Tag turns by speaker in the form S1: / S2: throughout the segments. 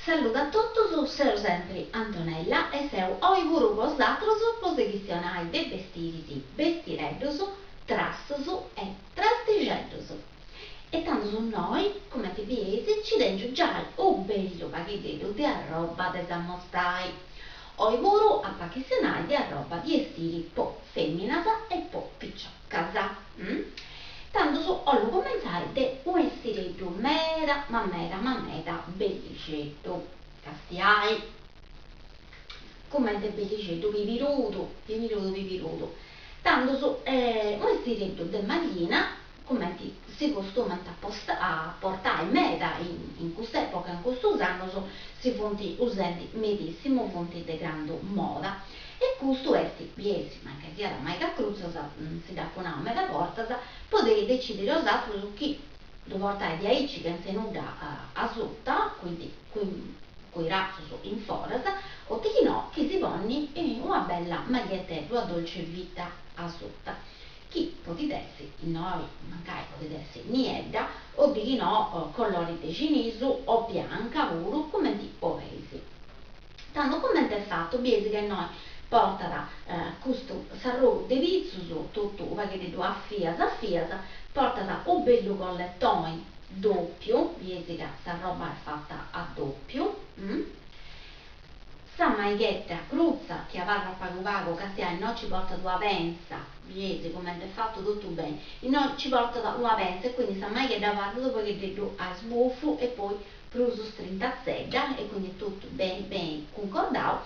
S1: Salludu a totus, seu sempri Antonella e seu oi puru cun bosatrus po si chistionai de bestiris, bestireddus, trastus e trastixeddus. E tandus innoi, cumenti bieis, nci tengiu giai u' bellu pagheddeddu de arroba de s'ammostai. Oi puru apu a chistionai de arroba di 'estiri po feminas e po piciocas. Tandus 'ollu cumentzai de u' 'estireddu meda ma meda ma meda bellixeddu. Castiai cumenti est bellixeddu pibirudu, pibirudu pibirudu. Tandus u' 'estireddu de mallina cumenti si costumant a portai meda in cust'epoca, in custus annus, si funt usendi medissimu, funt de grandu moda. E custu est, bieis, mancai siat a maigas crutzas, si dd'apu nau meda bortas, podeis decidiri 'osatrus chi ddu portais diaici chentza 'e nudda asuta, quindi cun is bratzus in foras, o tichinò chi si ponni una bella maglietteddu a dolce vita asuta. chi podit essi innoi mancai podit essi niedda o dighinò colori de cinisu o bianca puru cumenti 'oleis. Tandu cumenti est fatu bieis ca innoi portat custu s'arrogu de pitzus totu u' paghededdu a fias a fias, portat u' bellu colletoni doppiu, bieis ca s'arroba est fata a doppiu Sa maighedda crutza chi abarrat pagu pagu castiai innoi ci portat una pentza, bieis cumenti est fatu totu beni, innoi ci portat una pentza e quindi sa maighedda abarrat u' pagheddeddu a sbufu e poi prus strintatzedda e quindi est totu beni beni cuncordau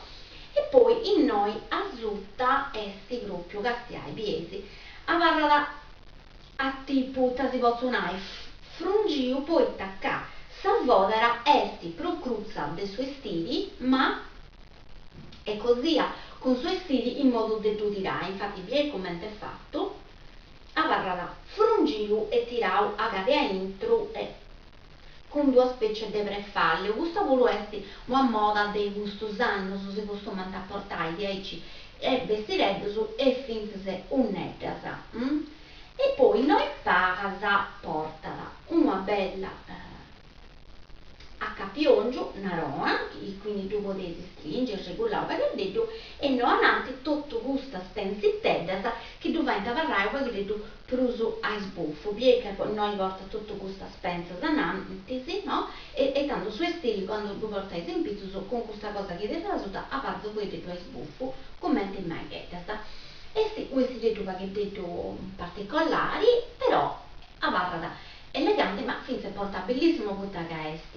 S1: e poi innoi asuta est propriu castiai bieis abarrat a tipu ita si potzu nai frungiu poita ca sa fodera est prus crutza de su 'estiri ma est cosia cun su 'estiri in modu de ddu tirai, infati biei cumenti est fatu, abarrat frungiu e tirau a ca de aintru e cun d'una specie de prefàlliu, custa puru est una moda de custus annus, si costumant a portai diaici e bestireddus e fintzas 'unneddas. E poi innoi in palas portat una bella acapiongiu, narona, chi quindi ddu podeis stringi, arregulai u' pagheddeddu, e innoi ananti totu custas pentziteddas chi ddu faint abarrai u' pagheddeddu prus a isbufu, biei ca innoi portat totu custas pentzas anantis, no, e e tandu su 'estiri candu ddu portais in pitzus cun custa cosa chi tirat asuta abarrat u' pagheddeddu a isbufu, cumenti is maigheddas. Est u' 'estireddu pagheddeddu particolari, però abarrat eleganti ma fintzas portabilissimu poita ca est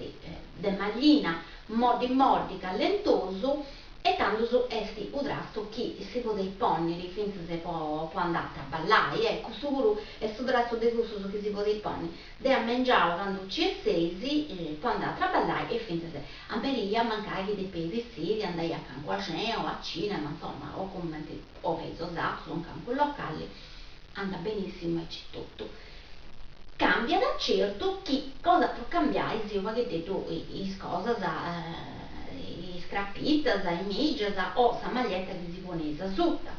S1: de mallina moddi moddi callentosu e tandus est u' trastu chi si podit ponniri fintzas po po andai a traballai, e custu puru est u' trastu de cussus chi si podit ponni de a mengianu candu nci 'esseis po andai a traballai e fintzas a meria mancai chi depeis essiri andai a calincuna cena o a cinema insoma o cumenti 'oleis 'osatrus o in calincunu locali andat benissimu aici totu. Cambiat certu chi 'osatrus cambiais u' pagheddeddu is cosas, is crapitas, is mìgias o sa maglietta chi si poneis asuta,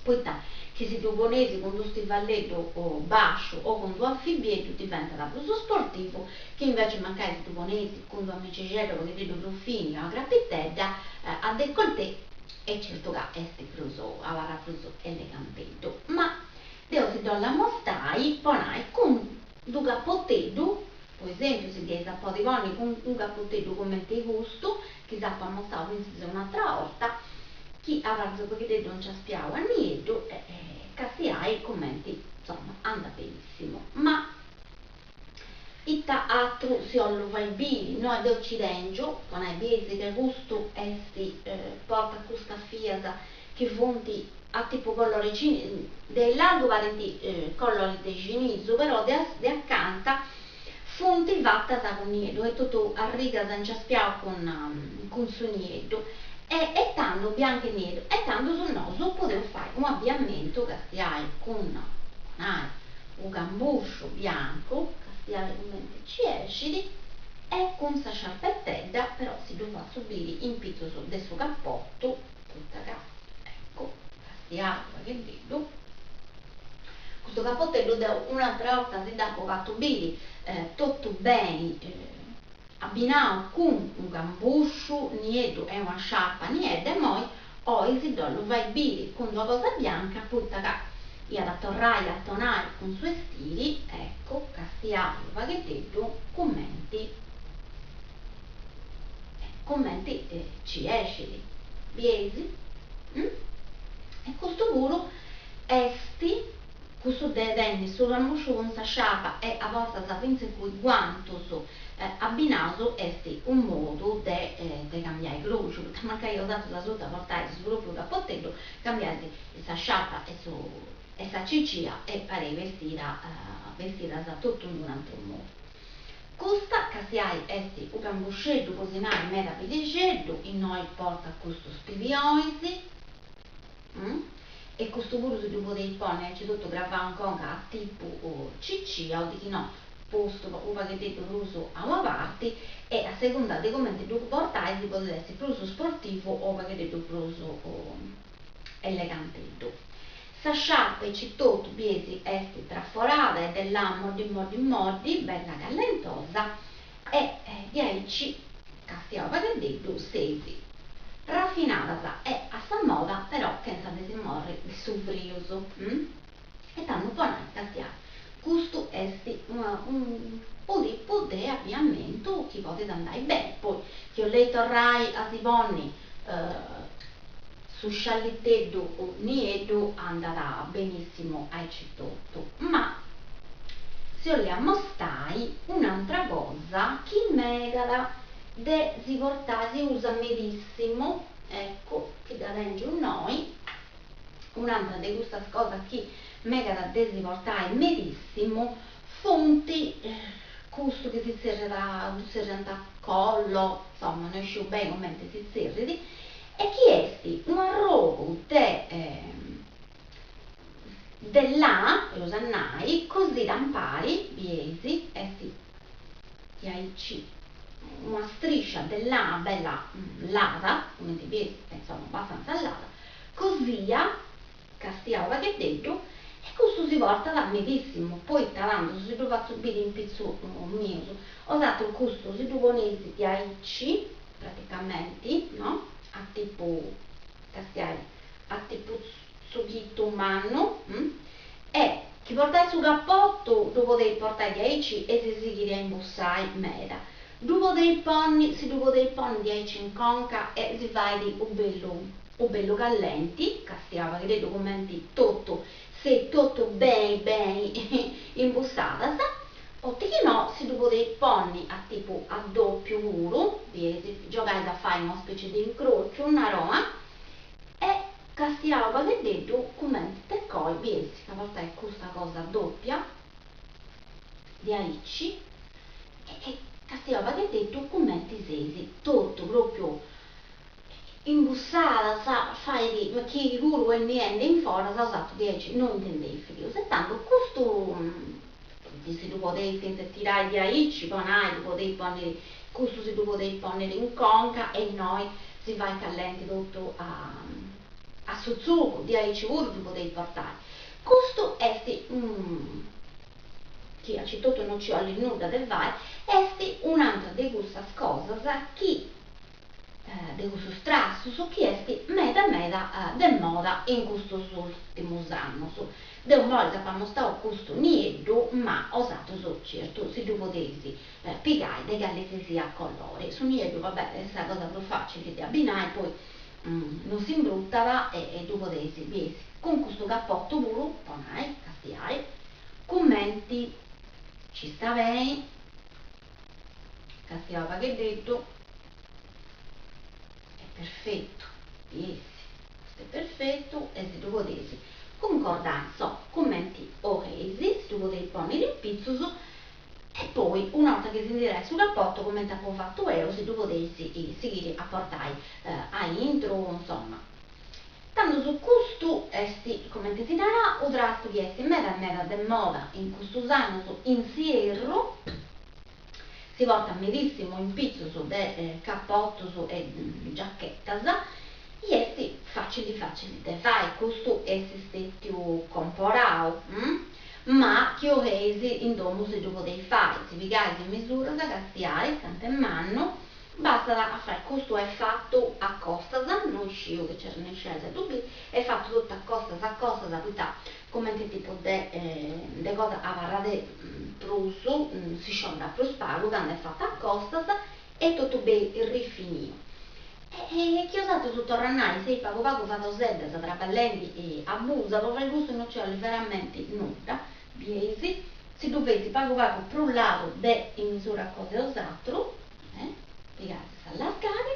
S1: poita chi si ddu poneis cun d'u stivalleddu basciu o cun d'u anfibieddu diventat prus sportivu, chi invece mancai si ddu poneis cun d'una migixedda u' pagheddeddu prus fini o una crapitedda a decoltè e certu ca est prus abarrat prus eleganteddu. Ma Deu si dd'ollu ammostai po nai cun d'u capoteddu, po esempiu si dd'eis a podi ponni cun unu capoteddu cumenti custu, chi s'apu ammostau fintzas un'atra 'orta, chi abarrat u' pagheddeddu inciaspiau a nieddu e castiai cumenti, insoma, andat benissimu. Ma ita atru si 'ollu fai biri, innoi deu nci tengiu, po nai bieis ca custu est, portat custas fias chi funt a tipu colori de illargu parint colori de cinisu, però de de acanta funt fatas cun nieddu, est totu a rigas inciaspiau cun cun su nieddu e e tando biancu e nieddu e tandus nosu podeus fai u' abiamentu castiai cun po nai u' cambusciu biancu, castiai cumenti nci 'essit e cun sa sciarpetedda, però si ddu fatzu biri in pitzus de su capotu poita ca, eccu, castiai u' pagheddeddu, custu capoteddu deu un'atera 'orta si dd'apu fatu biri totu beni. Abbinau cun unu cambusciu nieddu e una sciarpa niedda immoi oi si dd'ollu fai biri cun d'una cosa bianca poita ca iat a torrai a tonai cun su 'estiri, eccu, castiai u' pagheddeddu cumenti cumenti ci escit, bieis? E custu puru est cussu de tenni su cambusciu cun sa sciarpa e a bortas fintzas cun is guantus abbinaus est unu modu de de cambiai croxu, poita mancai 'osatrus asuta portais su propriu capoteddu, cambiais sa sciarpa e su e sa cicia e pareis bestida bestidas totu in d'un'atru modu. Custa, castiai, est u' cambusceddu po si nai meda pilixeddu, innoi portat custus pibionis, e custu puru si ddu podeis ponni aici totu cravau in conca a tipu cicia o dichinò postu u' pagheddeddu prus a una parti e a segunda de cumenti ddu portais podit essi prus sportivu o u' pagheddeddu prus eleganteddu. Sa sciarpa aici totu, bieis, est traforada e de lana moddi moddi moddi, bella callentosa e diaici, castiau u' pagheddeddu, seis rafinadas e a sa moda però chentza de si morri de su frius. E tandu po nai, castiai, custu est unu tipu de abiamentu chi podit andai beni, poi chi 'oleis torrai a si ponni Su scialliteddu nieddu andat benissimu aici totu, ma si 'ollu ammostai un'antra cosa chi megat de si portai, si usat medissimu, eccu, chi dda tengiu innoi, un'antra de custas cosas chi megat de si portai medissimu funt custu chi si zerriat, ddu zerriant collo, insoma no isciu beni cumenti si zerrit, e chi est unu arrogu de de lana, eus a nai, cosida impari, bieis, est diaici una striscia de lana bella lada, cumenti bieis, insoma abbastanza lada, cosia, castiau u' pagheddeddu, e custu si portat medissimu, poita tandu si ddu fatzu biri in pitzus mius, 'osatrus custu si ddu poneis diaici, praticamenti, no, a tipu, castiai, a tipu tzughitu mannu, e chi portais su capotu ddu podeis portai diaici e si sighit a imbussai meda, ddu podeis ponni, si ddu podeis ponni diaici in conca e si fait u' bellu u' bellu callenti, castiau u' pagheddeddu cumenti totu, seis totu beni beni imbussadas, o dichinò si ddu podeis ponni a tipu a doppiu puru, bieis, giogais a fai una specie de incrociu, naroa, e castiau u' pagheddeddu cumenti teccoi, bieis ca portais custa cosa doppia, diaici, e castiau u' pagheddeddu cumenti seis totu propriu imbussadas, fait, ma chi puru est niendi in foras, 'osatrus diaici no intendeis frius. E tandu custu si ddu podeis fintzas tirai diaici, po nai, ddu podeis ponniri, custu si ddu podeis ponniri in conca e innoi si fait callenti totu a a su tzugu, diaici puru ddu podeis portai. Custu est chi aici totu no ci 'olit nudda de fai, est un'antra de cussas cosas chi de cussus trastus chi est meda meda de moda in custus ùrtimus annus. Deu immoi s'apu ammostau custu nieddu, ma 'osatrus certu si ddu podeis pigai de calisisiat colori. Su nieddu va bè est sa cosa prus facili de abbinai, poi non s'imbrutat e ddu podeis biri cun custu capotu puru, po nai, castiai cumenti ci sta beni. Castiau u' pagheddeddu, est perfetu, bieis, custu est perfetu e si ddu podeis cuncordai, insoma, cumenti 'oleis, si ddu podeis ponniri in pitzus e poi una 'orta chi si ndi tirais su capotu, cumenti apu fatu 'eu, si ddu podeis sighiri a portai aintru, insoma. Tandus custu est, cumenti si narat, u' trastu chi est meda meda de moda in custus annus in s'ierru, si portat medissimu in pitzus de capotus e giachetas i est facili facili de fai, custu est stetiu comporau. Ma chi 'oleis in domu si ddu podeis fai, si pigais is misuras, castiai cant'est mannu, bastat a fai custu est fatu a costas, no isciu chi nci arrennesciais a ddu biri, est fatu totu a costas a costas poita cumenti tipu de de cosa abarrat prus, si scioddat prus pagu candu est fatu a costas e totu beni rifiniu. E chi 'osatrus torru a nai seis pagu pagu fadoseddas traballendi a busa po fai custu no nci 'olit veramenti nudda, bieis, si ddu feis pagu pagu prus ladu de is misuras cosa 'e 'osatrus, pigais s'allargadi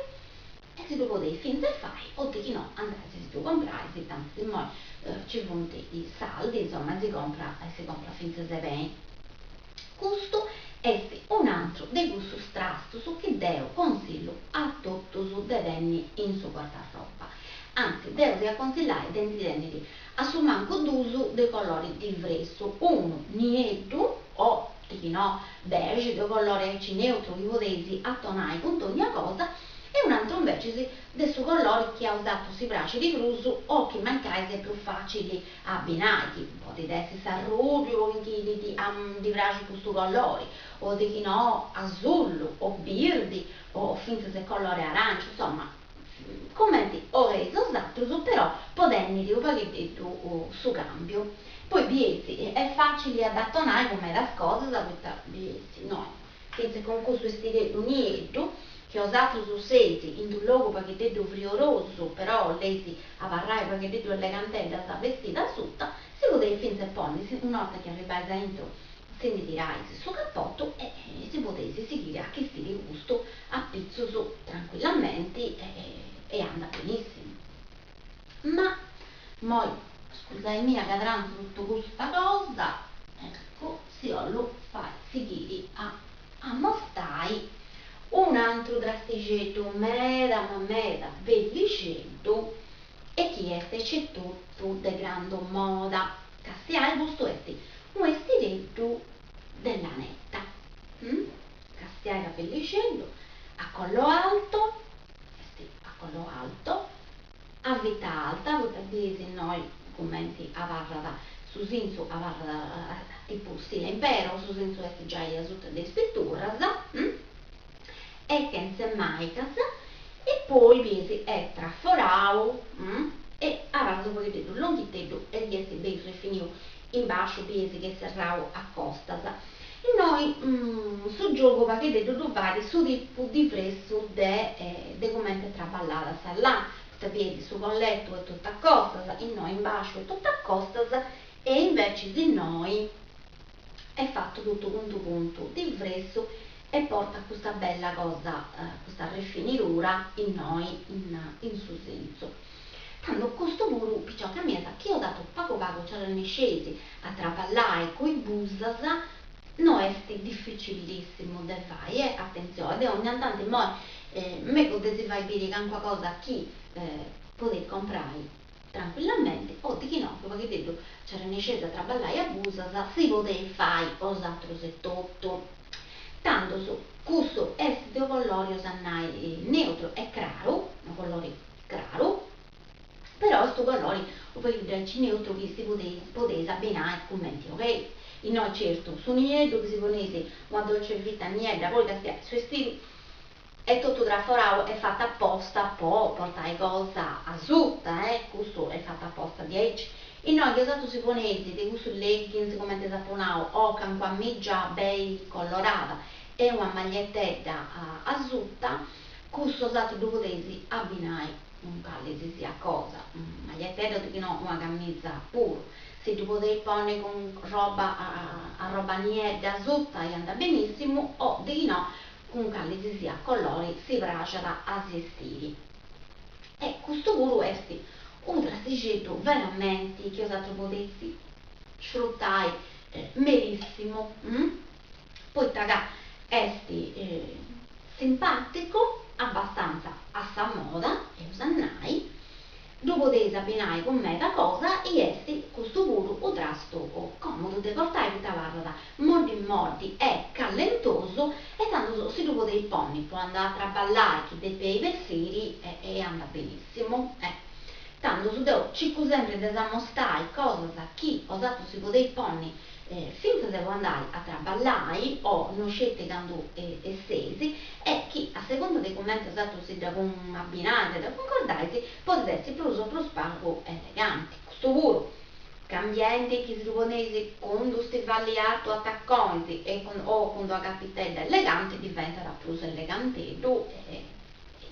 S1: e si ddu podeis finzas fai o de chi no andais si ddu comprais, tantis immoi nci funt is saldi, insoma si comprat si comprat finzas beni. Custu est un'antru de cussus trastus chi deu consillu a totus de tenni in su guardarroba. Anzi, deu sia consillai de ndi tenniri a su mancu dus de colori divressu, unu nieddu o, dichinò, beige de colori aici neutru chi podeis atonai cun dogna cosa e un'antru invecis de su colori chi a 'osatrus si praxit prus o chi mancai est prus facili a abbinai, chi podit essi s'arrubiu po chi ddi praxit custu colori, o de chi no asullu o birdi o fintzas e colori aranciu, insoma, cumenti 'oleis 'osatrus, però po tenniri u' pagheddeddu su cambiu. Poi bieis, est facili a dd'atonai cun medas cosas, poita bieis, innoi, fintzas cun custu 'estireddu nieddu, chi 'osatrus seis in d'u logu pagheddeddu friorosu, però 'oleis abarrai paghededdu eleganteddas bestida asuta, si podeis fintzas ponni, una 'orta chi arribais aintru si ndi tirais su capotu e si podeis sighiri a chistiri custu apitzus trancuillamenti e andat benissimu. Ma immoi, scusaimia ca trantzu totu custa cosa, eccu, si 'ollu fai sighiri a ammostai un'antru trastixeddu meda ma meda bellixeddu e chi est aicetotu de grandu moda, castiai custu est unu 'estireddu de lanetta, castiai ca bellixeddu, a collo alto, est a collo alto, a vita alta, poita bieis innoi cumenti abarrat su sintzu abarrat tipu stile impero, su sintzu est giai asuta de is piturras, e chentze maicas, e poi bieis est traforau e abarrat u' pagheddeddu longhiteddu e est beni rifiniu in basciu bieis chi est serrau a costas. Innoi su giogu pagheddeddu ddu fait su tipu divressu de de cumenti est traballada sa lana, poita bieis su colletu est totu a costas, innoi in basciu est totu a costas e invecis innoi est fatu totu cun d'u puntu divressu e portat custa bella cosa, custa rifinidura innoi in su sintzu. Tando custu puru, piciocas mias, chi 'osatrus pagu pagu nci arrennesceis a traballai cun is busas, no est dificilissimu de fai, eh, atentzioni, deu ogna tanti immoi megu de si fai biri calincuna cosa chi podeis comprai trancuillamenti o dichinò chi u' pagheddeddu nci arrennesceis a traballai a busas, si podeis fai 'osatrus etotu. Tandus, custu est de u' colori, eus a nai, neutru e craru, unu colori craru, però est u' colori u' pagheddu aici neutru chi si podeis podeis abbinai cumenti 'oleis. Innoi certu su nieddu chi si poneis una dolce vita niedda, poi castiai su 'estiri est totu traforau est fatu aposta po portai cosa asuta eh, custu est fatu aposta diaici. Innoi chi 'osatrus si poneis de cussus leggings cumenti s'apu nau o calincuna mìgia beni colorada e una magliettedda asuta, Custu 'osatrus ddu podeis abbinai cun cali si siat cosa, magliettedda o dichinò una camisa puru. Si ddu podeis ponni cun roba arroba niedda asuta e andat benissimu o dichinò cun cali si siat colori si praxat a si 'estiri. E custu puru est unu trastixeddu veramenti chi 'osatrus podeis sfrutai merissimu, poita ca est simpaticu, abbastanza a sa moda, eus a nai, ddu podeis abbinai cun meda cosa i est custu puru u' trastu comodu de portai poita abarrat moddi moddi e callentosu e tandus si ddu podeis ponni po andai a traballai chi depeis bessiri e andat benissimu. Tandus deu circu sempri de s'amostai cosas chi 'osatrus si podeis ponni. fintzas po andai a traballai o no sceti candu esseis e chi a segunda de cumenti 'osatrus si dda abbinais e dda cuncordais podit essi prus o prus pagu eleganti. Custu puru, cambiendi chi si ddu poneis cun d'u stivalli artu a taconis e o cun d'una capitedda eleganti diventat prus eleganteddu e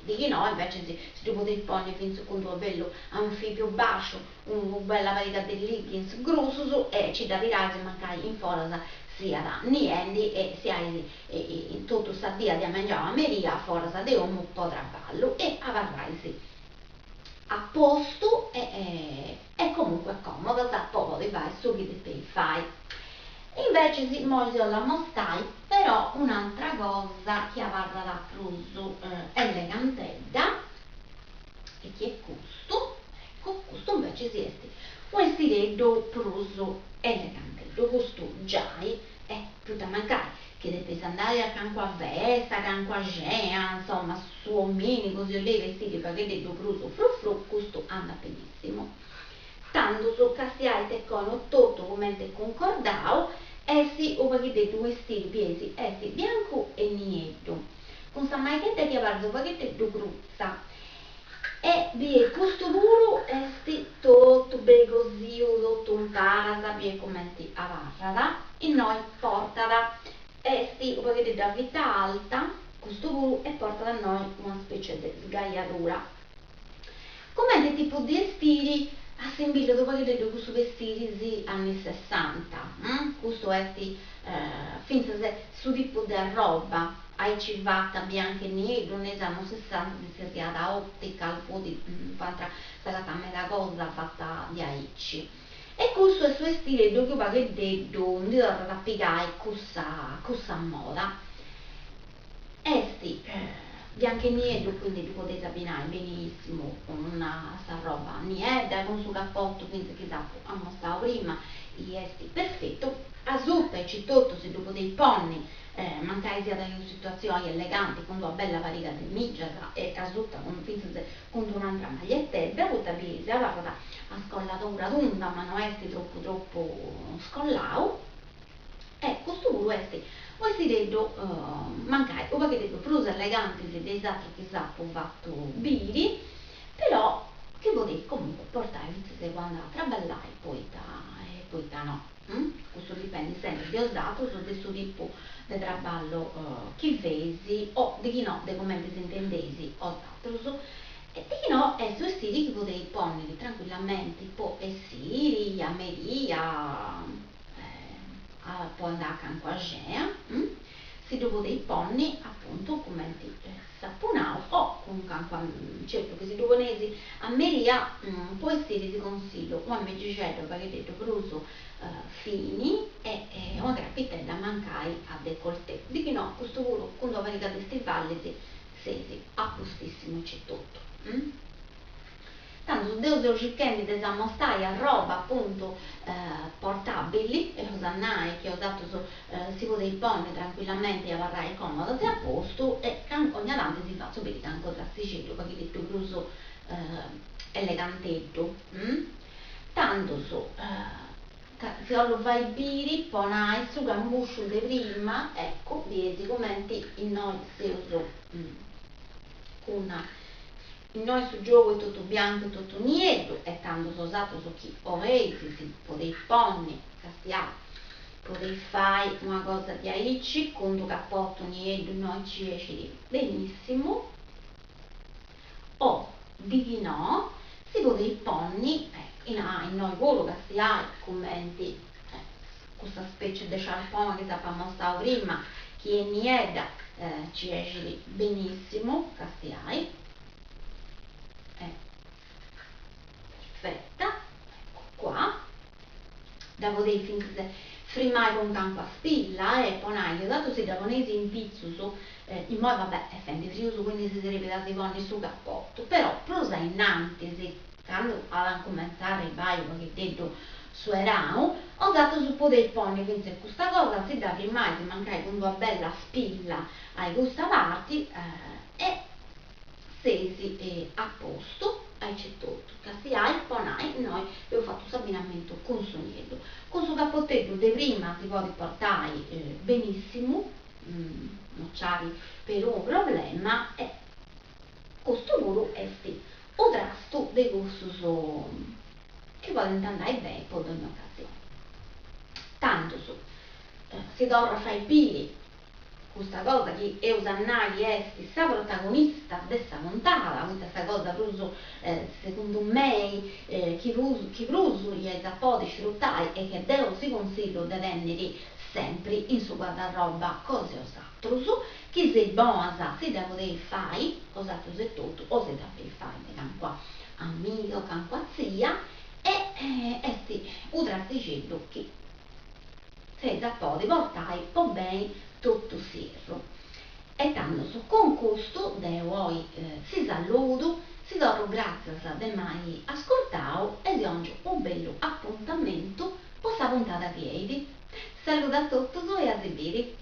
S1: dichinò invecias si ddu podeis ponni fintzas cun d'unu bellu anfibiu basciu, una bella pariga de leggings grussus e ci dda tirais mancai in foras siat niendi e siais totu sa dia de a mengianu a meria foras de 'omu po traballu e abarrais a postu e e comunque comodas po podi fai su chi depeis fai. Invecis immoi si 'ollu ammostai però un'antra cosa chi abarrat prus elegantedda e chi est custu, eccu, custu invecis est u' 'estireddu prus eleganteddu, custu giai, e poita mancai chi depeis andai a calincuna festa, a calincuna cena, insoma, su dominigu si 'oleis bestiri u' pagheddeddu prus fru fru, custu andat benissimu. Tandus, castiai ite cono totu cumenti cuncordau, est u' pagheddeddu 'estiri, bieis, est biancu e nieddu, cun sa maighedda chi abarrat u' pagheddeddu crutza E bie custu puru est totu beni cosiu, totu imparas, bie cumenti abarrat, innoi portat, est u' pagheddeddu a vita alta, custu puru, e portat innoi una specie de sgaiadura. Cumenti tipu de 'estiri assimbillat u' pagheddeddu cussus bestiris anni sessanta, custu est fintzas su tipu de arroba Aici fata biancu e nieddu, ne is annus sessanta si zerriat optical, fut fata, s'agatat meda cosa fata diaici. E custu est su 'estireddu chi u' pagheddeddu ndi torrat a pigai cussa cussa moda. Est biancu e nieddu quindi ddu podeis abbinai benissimu cun sa roba niedda, cun su capotu finzas chi s'apu ammostau prima, i est perfetu. Asuta aici totu si ddu podeis ponni Mancai siat in una situatzioni eleganti cun d'una bella pariga de mìgias e asuta cun fintzas cun d'un'antra magliettedda, poita bieis abarrat a scolladura tunda ma no est tropu tropu scollau e custu puru est u' 'estireddu mancai u' pagheddeddu prus eleganti de is atrus chi s'apu fatu biri, però chi podit comunque portai fintzas po andai a traballai poita poita no. Custu dipendit sempri de 'osatrus, de su tipu de traballu chi feis o de chi no de cumenti s'intendeis 'osatrus. E de chi no est u' 'estiri chi podeis ponniri trancuillamenti po essiri a meria, po andai a calincuna cena, si ddu podeis ponni apuntu cumenti s'apu nau o cun calincuna, certu chi si ddu poneis a meria po essiri si consillu una megixedda u' pagheddeddu prus fini e una crapitedda mancai a decolleté, de chi no custu puru cun d'una pariga de stivallis seis a postissimu aici totu. Tandus deu seu circhendi de s'amostai arroba apuntu portabili, eus a nai chi 'osatrus si podeis ponni trancuillamenti e abarrai comodas e a postu e ogna tanti si fatzu biri calincunu trastixeddu u' pagheddeddu prus eleganteddu. Tandus ca si 'ollu fai biri po nai su cambusciu de prima, eccu, bieis cumenti innoi seus cun Innoi su giogu est totu biancu e totu nieddu e tandus 'osatrus chi 'oleis si podeis ponni, castiai, podeis fai una cosa diaici cun d'u capotu nieddu innoi ci 'essit benissimu o dighinò si podeis ponni, ecco, innoi puru castiai cumenti custa specie de sciarponi chi s'apu ammostau prima, chi est niedda, ci 'essit benissimu, castiai, è perfetta, ecco qua, dda podeis fintzas frimai cun calincuna spilla e po nai chi 'osatrus si dda poneis in pitzus, immoi va bè est fendi frius quindi si srebit a si ponni su capotu, però prus a innantis Candu at a incumentzai a arribbai u' pagheddeddu su 'eranu, 'osatrus podeis ponni fintzas custa cosa, si dda frimais mancai cun d'una bella spilla a custa parti e seis a postu. aici etotu, castiai po nai, innoi eus fatu s'abbinamentu cun su nieddu. Cun su capoteddu de prima si podit portai benissimu, no nc'at perunu problema e custu puru est u' trastu de cussus chi podint andai beni po dogna ocasioni. Tandus si torru a fai biri custa cosa chi eus a nai chi est sa protagonista de sa puntada, poita sa cosa prus, segundu mei, chi prus chi prus iais a podi sfrutai e che deu si consillu de tenniri sempri in su guardarroba cosa 'e 'osatrus, chi seis bonas si dda podeis fai 'osatrus etotu o si dda feis fai de calincuna amiga o calincuna tzia e est u' trastixeddu chi s'eis a podi portai po beni totu s'ierru. E tandus cun custu deu oi si salludu, si torru gràtzias de m'ai ascurtau e si 'ongiu u' bellu apuntamentu po sa puntada chi 'enit. Saludu a totus e a si biri.